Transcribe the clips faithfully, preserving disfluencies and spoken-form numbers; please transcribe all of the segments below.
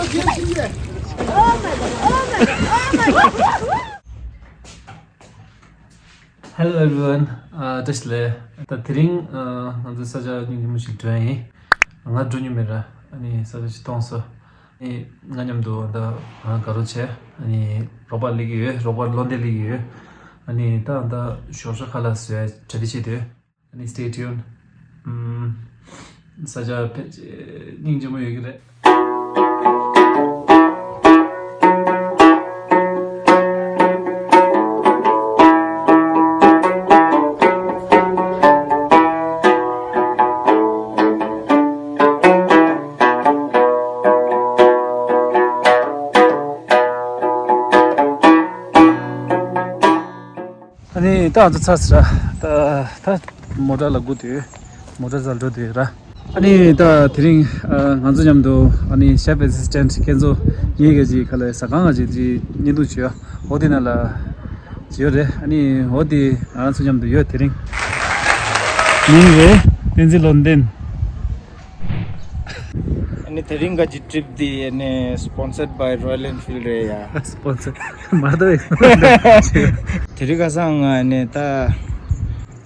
Hello everyone. ཨ། བཀྲ་ཤིས་བདེ་ལེགས། ད་དེ་རིང་ཨ་ང་ཚོ་ས་ཆ་སྙིང་རྗེ་མོ་ཞིག་འགྲོ་ཡ་ཡིན། ང་འགྲོ་མྱོང་མེད་ར། ཨ་ནི་ས་ཆ་ཞིག་མཐོང་སོང་། ཨ་ནི་ང་མཉམ་དུ་ད་ང་དགའ་རོགས་བྱས། ཨ་ནི་རོགས་པ་སླེབས་ཀྱི་ཡོད། རོགས་པ་བློ་འདས་སླེབས་ཀྱི་ཡོད། ཨ་ནི་ད་ད་ཞོགས་ཇ་ཁ་ལག་བཟོ་ཡ་གྲ་སྒྲིག་བྱེད་དུས། ཨ་ནི་stay tuned. ཨམ། ས་ཆ་ཕལ་ཆེར་སྙིང་རྗེ་མོ་ཡོད་ཀྱི་རེད། ཨ་ནི་ད་ང་ཚོ་ཚར་ཟེར་ར། ད་ད་མོ་ཊ་ལ་སྒུག་དུས། མོ་ཊ་ཚར་འགྲོ་དུས་ར། ཨ་ནི་ད་དེ་རིང་ཨ་ང་ཚོ་མཉམ་དུ་ཨ་ནི་chef assistant ཁྱེད་ཚོ་ངེད་ཀྱི་ཅིག་ཁ་ལ་ཟ་ཁང་ང་ཅིག་ཅིག་བརྙན་ཐུང་བྱོས། འོ་དེ་ན་ལ་བྱོས་རེད། ཨ་ནི་འོ་དེ་ང་ཚོ་མཉམ་དུ་ཡོད། དེ་རིང་མིང་རེད་བསྟན་འཛིན་བློ་ལྡན། ཨ་ནི་དེ་རིང་ག་ཅི་trip འདི་ཨ་ནི་sponsored by Royal Enfield རེད་ཡ། Sponsor མ་གཏོགས། དེ་རིང་ཁ་སང་ང་ཨ་ནི་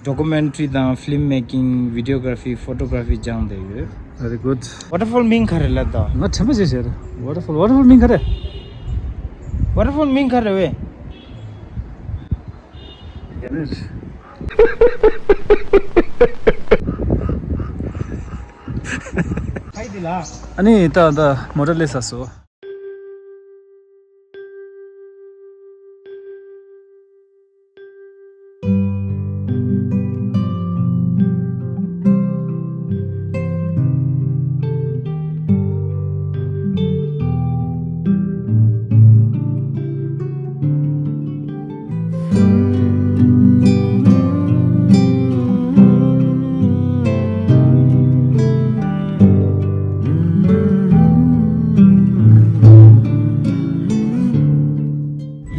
ད་documentary དང་film making, videography, photography སྦྱངས་བསྡད་ཡོད། Very good. Waterfall མིང་ག་རེ་ལབ་ད། ང་དྲན་པ་བརྗེད་བྱས་རེད། Waterfall, waterfall མིང་ག་རེ། Waterfall མིང་ག་རེ་བས། ཨ་ནི་ད་ད་མོ་ཊ་སླེབས་ཚར་སོང་།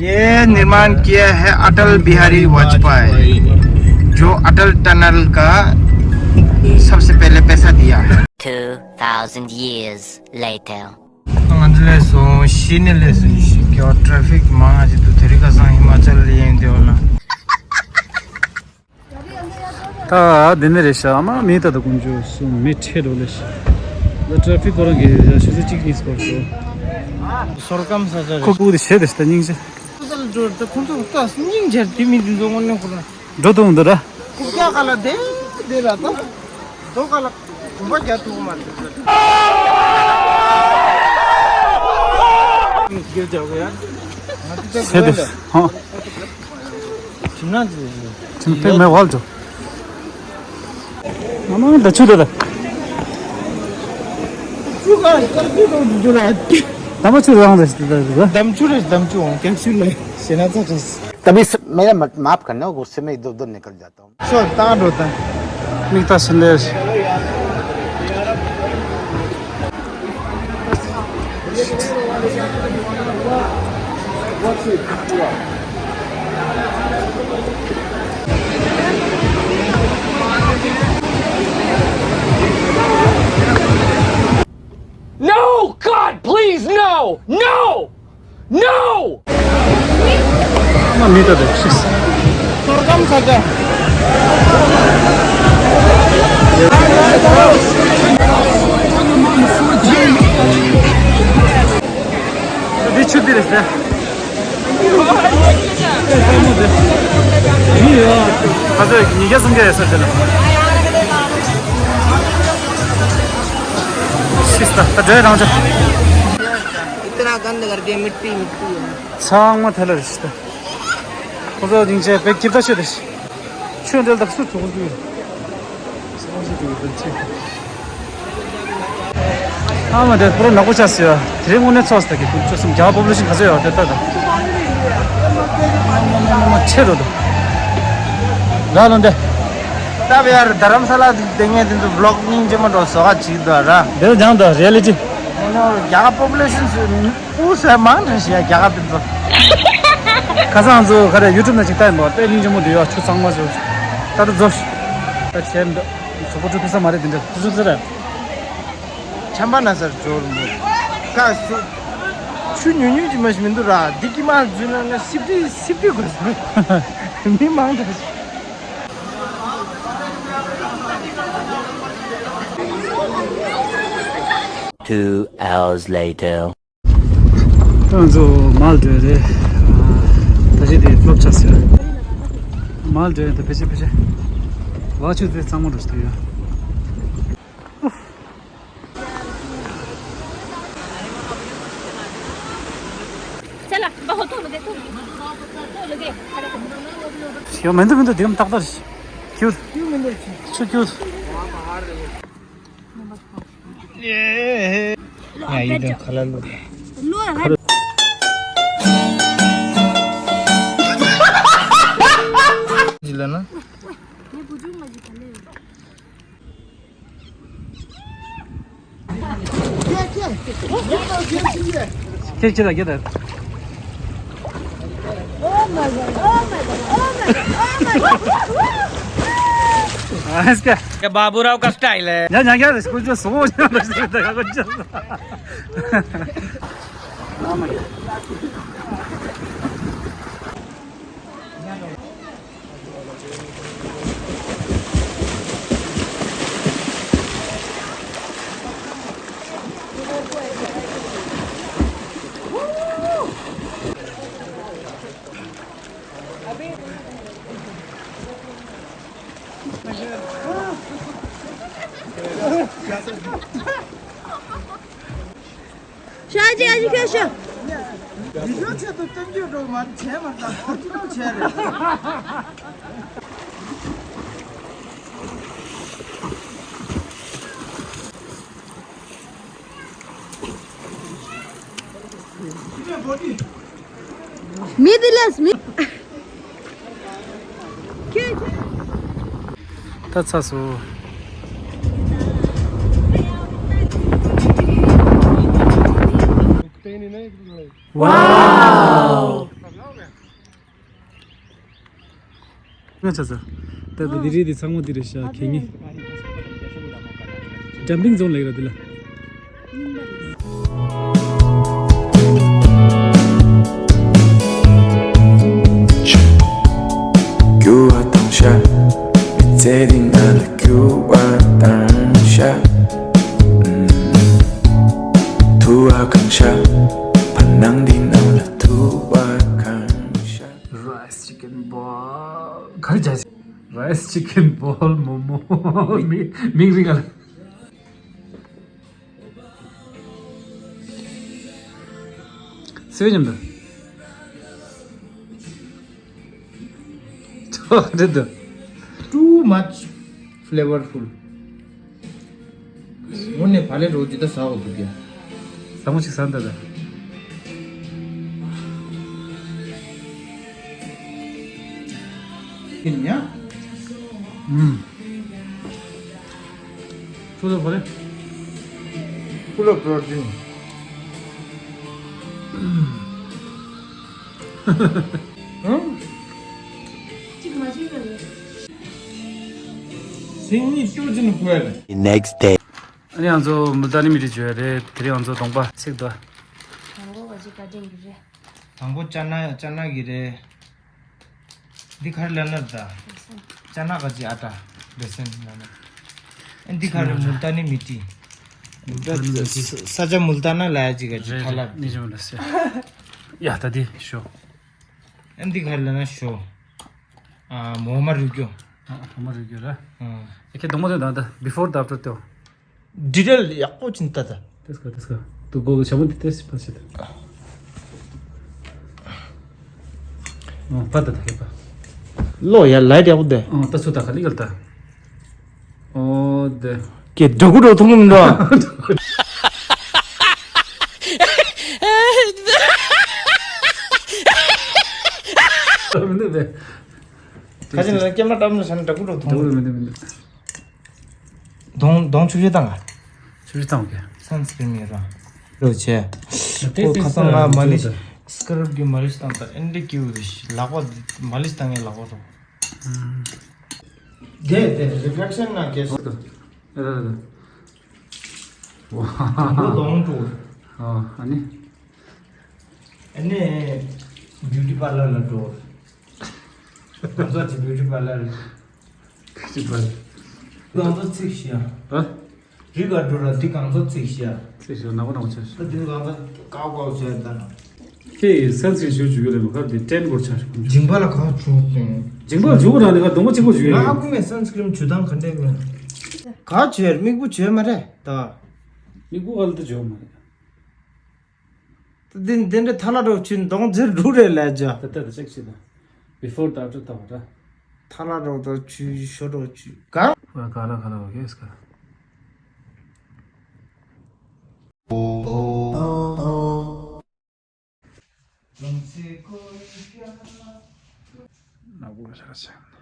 ये निर्माण किया है अटल बिहारी वाजपेयी, जो अटल टनल का सबसे पहले पैसा दिया। Two thousand years later. ང་ཚོ་སླེབས་སོང་། གཞི་ནས་སླེབས་སོང་། གཞི་ཀྱོ་ཊ་ཕིག་མང་ང་ཅིག་འདུག་དེ་རིང་ཁ་སང་ཧི་མ་ཅལ་ལ་ཡིན་དེ་འོ་ན། ད་འདི་ནས་རེད་ཤག་ཨ་མ་མི་ད་ད་དཀོན་མཆོག་གསུམ། མི་ཁྲེ་འགྲོ་ལེ་ཤག་ད་ཊ་ཕིག་ཁོ་རང་གི་ཆུ་ཚོད་གཅིག་གཉིས་སྐོར་སོང་། སོར་སྐམ་ས་ཆ་རེད། ཁོ་ཀུ་དེ་བྱས་དེ་ད་སྙིང་རྗེ། ཁོ་ཚོ་ལ་འགྲོ་ད་ཁོ་ཚོ་ད་སྙིང་རྗེ་དེ་མི་འདི་ཚོ་དངོས་གནས་ཁོ་རང་འགྲོ་ཐུབ་འདུག་ར། ཁོ་རྒྱ་ག་ལ་དེ་དེ་ར་ད་དོ་ག་ལ་གོམ་པ་རྒྱག་ཐུབ་མ་རེད། སྒེར་རྒྱག་གི་ཡ། ང་ཚོ་ད་བྱས་དེ་ཧོ། ཁྱིམ་ནང་ཅི་ཁྱིམ་ཕེབས་མེད་ཝལ་དུ། མ་མ་ད་ཆུ་ད་ད། ད་མ་ཆུ་རང་རེད་ད་ད། དམ་ཆུ་རེད། དམ་ཆུ་འོང་། ཀེབ་སུལ་ལ་ཞེ་ན་ཚ་ཚ། तभी स-, मेरा मत-, माफ करना, गुस्से में इधर उधर निकल जाता हूँ। ཤོག་ད་འགྲོ་ད། མིག་ལྟ་ཟིན་ལེར། No! God, please, no! No! No! ང་མི་ལྟ་དེ་ཤིས། སོར་ཀམ་ས་ཆ། འདི་ཆུ་འདི་རེད་ཟེར། ཁ་ཚོད་ཉིས་བརྒྱ་སུམ་བརྒྱ་ཡོད་ས་དེ་ལ། ཤིས་ད་ད་འགྲོ་ཡ་རང་ཆ། इतना गंद कर दिया, मिट्टी मिट्टी है। ཚང་མ་ཐལ་རེད་ཤི་ད། ཁོ་ཚོ་སྙིང་རྗེ་བས་ཁྱིམ་ཐག་ཆོད་དེ་ཤི། ཆོས་འབྲེལ་དག་སུ་གྲོགས་ཟེར། ཨ་མ་དེ་པུ་ར་ནག་པོ་ཆགས་སོང་ཡ། དེ་རིང་དངོས་གནས་ཚོགས་ས་གི་དུས་ཚོད་གསུམ་རྒྱ་པོ་པུ་ལེ་ཤིན་ག་ཚོད་ཡོད་དེ་ལྟ་དང་། ཆེ་རུ་འདུག་ར་ལོ་འདི། ད་བེ་ཡར་རྡ་རམ་ས་ལ་དེ་ངས་དེ་ཚོ་བི་ལོག་སྙིང་རྗེ་མ་འགྲོ་བཟོ་ག་བྱེད་འདུག་ར། འདིར་སྦྱངས་འདུག་རི་ཡ་ལི་ཊི། རྒྱ་གར་པོ་པུ་ལེ་ཤིན་སུ། ཨུ་ཟེར་མང་དྲགས་ཤག་རྒྱ་གར་དེ་ཚོ། ཁ་སང་ཚོ་ག་རེ་ཡུ་ཊུབ་ན་ཅིག་ལྟ་ཡིན་པ་དཔེ་སྙིང་རྗེ་མོ་འདུག་ཡ། ཆུ་གཙང་མ་བཟོ། ད་ལྟ་རྫོགས་ཤག་ད་བྱས་འདུག་གཟུགས་པོ་བཀྲུ་ཐུབ་ས་མ་རེད། དེ་འདྲ་བཀྲུ་ཐུབ་ས་རེད། ཆམ་པ་ན་སར་འབྱོར་མོ། ཀ་སུ། ཆུ་ཉུང་ཉུང་ཅིག་མ་ཞིག་མི་འདུག་ར། འདི་ཀྱི་མ་འཛུལ་ན་ང་སིབ་ཏི་སིབ་ཏི་དགོས་སོང་། མི་མང་དྲགས། Two hours later. ང་ཚོ་མལ་འགྲོ་རེད། ད་ཅི་དེ་ལོབ་ཆགས་ཟེར། མལ་འགྲོ་ཡ་ད་ཕེ་ཆེ་ཕེ་ཆེ། བ་ཆུ་དེ་གཙང་མ་འགྲོ་ཞིག་ཡོད། ཡོ་མི་འདུག་མི་འདུག་དེ་ཡོམ་ཏག་ཏག་རེད། ཁྱུར། ཆུ་ཁྱུར། ཡ་ཡི་དང་ཁ་ལ་ལུ། ཇི་ལ་ན། ཁྱེད་ཅི་ལ་ཁྱེད་ལ། ཨ་སྐད། ये बाबूराव का स्टाइल है। ཉ་ཉ་རྒྱལ་རེད། ཁོ་ཚོ་སོང་ཉ་རེད་ཟེར། ད་ཁོ་ཚོ། ཤ་ཅིག་ཨ་ཅིག་ཁྱོད་ཤོག་བི་ཌིའོ་ཆེད་དུ་སྟོན་རྒྱུ་འགྲོ་མ་བྱས་མ་ད་ཨོ་ཅི་ནོ་བྱས་རེད། མི་དེ་ལས་མི། ད་ཚ་སོ། ཝའོ། ང་ཆ་ས། ད་ད་འདི་རིགས་འདི་ཚང་མ་འདི་རེད་ཤག་གད་སྙིགས། ཌམ་པིང་ཛོན་ལབ་ཀྱི་རེད་འདི་ལ། རྒྱུ་བ་དང་ཤ། མི་ཚེ་འདི་ང་ལ་རྒྱུ་བ་དང་ཤ། ཐུ་བ་གང་ཤ། བར་སྣང་འདི་ནང་ལ་ཐུ་བ་གང་ཤ། Rice chicken ball ག་རེ་བྱ། Rice chicken ball མོ་མོ། མི་མིང་རིང་ཨ་ལ། སེ་བ་ཉམས་དང་། ཐོག་འདྲེ་དང་། Too much flavorful. དངོས་གནས་བག་ལེབ་རོ་ཇི་ལྟར་ཟ་འོ་འདུག་ཀྱང་། ཟ་མོ་ཞིག་ཟ་འདོད་ད། ཡིན་ཡ། ཨུམ། Full of what? Full of protein. ཧུམ། གཅིག་མ་བྱས་པ་རེད། ཟིང་ནི་སྐྱུར་ཅན་བོད། Next day. ཨ་ནི་ང་ཚོ་མུལ་ཏཱ་ནི་མི་ཏི་བྱོས་རེད། དེ་རིང་ང་ཚོ་གདོང་པ་ཚིག་དོ། དང་པོ་བ་ཅི་བཀའ་དྲིན་གྱི་རེད། དང་པོ་ཅ་ན་ཅ་ན་གི་རེད། འདི་ག་རེ་ལབ་ན་ད། ཅ་ན་ག་ཅི་ཨ་ཏ། བེ་སན་ལབ་ན། ཨ་འདི་ག་རེ་མུལ་ཏཱ་ནི་མི་ཏི། ས་ཆ་མུལ་ཏཱ་ན་ལ་ཡ་ཅི་ག་ཅི་ཐ་ལ། ནི་ཅོ་ལ་སེ། ཡ་ད་འདི་ཤོ། ཨ་འདི་ག་རེ་ལབ་ན་ཤོ། ཨ་མོ་མ་རུ་གྱོ། ཨ་མོ་མ་རུ་གྱོ་ར། ཨ་ཁྱེད་གདོང་མ་དོན་དང་ད་before the after དོ། ཌི་ཊེལ་ཡག་པོ་ཅིག་ལྟ་ད། དེས་ག་དེས་ག་དུ་གོ་ཞྭ་མོ་འདི་དེས་ཕར་ཕྱེ་ད། ཨོ་ཕར་ད་ད་ཧེ་པ། ལོ་ཡ་ལའི་ཊི་ཡག་པོ་དེ། ཨོ་ད་ཚུར་ད་ག་ལི་གལ་ད། ཨོ་དེ། ཀྱེ་འདྲ་གུ་འདྲ་མཐོང་གི་མི་འདུག་མི་འདུག་དེ། ཁ་ཅིག་ལ་སྐྱེས་མ་བཀྲམ་ནས་བཞག་ན་འདྲ་གུ་འདྲ་མཐོང་གི་མི་འདུག་མི་འདུག་གདོང་གདོང་ཆུ་ཤོད་བཏང་ག་ཆུ་ཤོད་བཏང་ག་སན་སི་ཀྲིན་ཡོད་ར། རོ་ཆེ། ཁོ་ཁ་སང་ང་མ་ལི་སི་ཀ་རབ་ཀྱི་མ་ལི་སི་བཏང་ད་ཨེན་ཌི་ཀྱི་ལག་པ་མ་ལི་སི་བཏང་ངའི་ལག་པ་རོ། དེ་དེ་རི་ཕེག་ཤན་ན་གེ་སི། ར་ར་ར། ཝ། གདོང་དྲུག་ཨ་ནི། ཨ་ནི་བིའུ་ཊི་པར་ལར་ལ་འགྲོ། ང་ཚོ་གཅིག་བིའུ་ཊི་པར་ལར། བིའུ་ཊི་པར་ལར། ང་ཚོ་ཚིག་ཤིག་ཡ། ཨ། རི་ག་འགྲོ་ར་འདི་གང་ཚོ་ཚིག་ཤིག་ཡ། ཚིག་ཤིག་ནག་པོ་ནག་པོ་ཆགས་ཤིག་ད་འདི་གང་ཚོ་ཀའོ་ཀའོ་ཟེར་ད་ན། ཁྱེད་ཡིས་སན་སི་ཀྲིན་ཞུ་བཅུག་གི་རེད་མ་ཁ་དེ་ཊེན་སྐོར་ཆགས་ཤིག་འཇིང་པ་ལ་གང་བྱུང་སྟེ། འཇིང་པ་བྱུང་ར་ནི་ཁ་གདོང་པ་གཅིག་པོ་བྱུང་ཡ། ང་ཨ་ཁུ་མེད་སན་སི་ཀྲིན་བྱུ་དང་ག་འདྲས་མེད། ག་བྱོས་མིག་བུ་བྱོས་མ་རེད་ད། མིག་བུ་ཨ་ལ་དེ་བྱོས་མ་རེད། དེ་དེ་འདྲ་ཐ་ལ་རོགས་ཆུ་གདོང་རྫེར་འགྲུ་རེད་ལས་ཇ། ད་ལྟ་ད་ཅེག་བྱེད་དང་། Before དང་after ལྟ་བ་འདྲ། ཐ་ལ་རོགས་དང་ཆུ་ཤོ་རོགས་ཆུ་ག། ཨ་ག་ལ་ག་ལ་ཨོ་ཁེ་སི་ག། ནག་པོ་ཤ་ཆེན།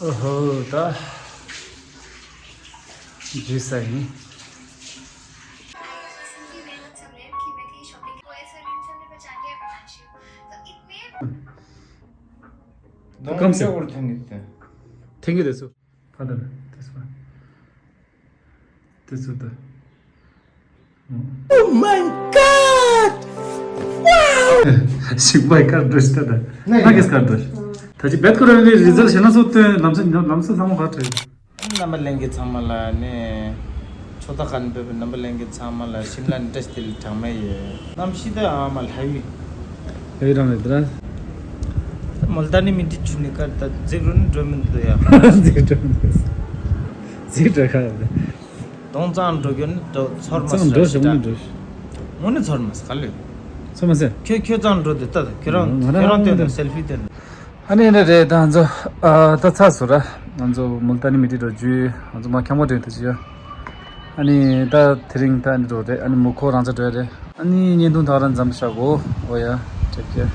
ཨོ་ཧོ་ད། ཇུས་ཡིན། གང་ཟེར། ཐེངས་གི་དེ་སུ། ཕ་དར་དེ་སུ། དེ་སུ་ད། Oh my god! Wow! ཞིག་མའི་ཀར་འགྲོ་ཤི་ད་ད། ནག་གིས་ཀར་འགྲོ་ཤི། ད་ཅི་བེད་ཁོ་རང་རི་རི་ཛལ་ཞེ་ན་སོ་ཏེ་ལམ་སང་ལམ་སང་ཚང་མ་ཕར་བྲོས། རྣམ་པ་ལྷན་རྒྱས་ཚང་མ་ལ་ནི། ཕྱོགས་མཐའ་ཁག་ནས་ཕེབས་པའི་རྣམ་པ་ལྷན་རྒྱས་ཚང་མ་ལ་ཤིམ་ལ་ནི་བཀྲ་ཤིས་བདེ་ལེགས་གྲངས་མེད་ཡོད། གནམ་གཤིས་ད་ཨ་མ་ལྷ་ཡུལ། ལྷ་ཡུལ་རང་རེད་ད། མོལ་ཏ་ནི་མི་ཏི་ཆུ་ནི་ཀར་ད་རྫིག་རུ་ནི་འགྲོ་མི་འདུག་ཡ། རྫིག་འགྲོ་མི་འདུག་རྫིག་འགྲོ་ཁ་ཡོད། གདོང་གཙང་འགྲོ་རྒྱུ་ནི་འགྲོ་ཚོར་མ་གཙང་འགྲོ་ཞིག་མི་འགྲོ་ཞིག་དངོས་གནས་ཚོར་མ་ཟ་ག་ལེ། ཚོར་མ་ཟ། ཁྱོད་ཁྱོད་གཙང་འགྲོ་དེ་ལྟ་ད་ཁྱོད་རང་ང་རང་ཁྱོད་རང་སྟོན་ད་སེལ་ཕི་སྟོན། ཨ་ནི་འདྲ་རེད་ད་ང་ཚོ་ཨ་ད་ཚར་སོང་ར། ང་ཚོ་མུལ་ཏཱ་ནི་མི་ཏི་འགྲོ་རྒྱུ་ང་ཚོ་མ་ཁྱམ་པོ་འདྲེན་ཐུབ་ཀྱི་ཡོད། ཨ་ནི་ད་དེ་རིང་ད་ཨ་ནི་འགྲོ་རེད། ཨ་ནི་མུ་ཁོ་རང་ཚ་འགྲོ་ཡ་རེད། ཨ་ནི་བརྙན་ཐུང་ད་ག་རང་མཚམས་བཞག་གོ། ཨོ་ཡ། ཊེག་ཀེར།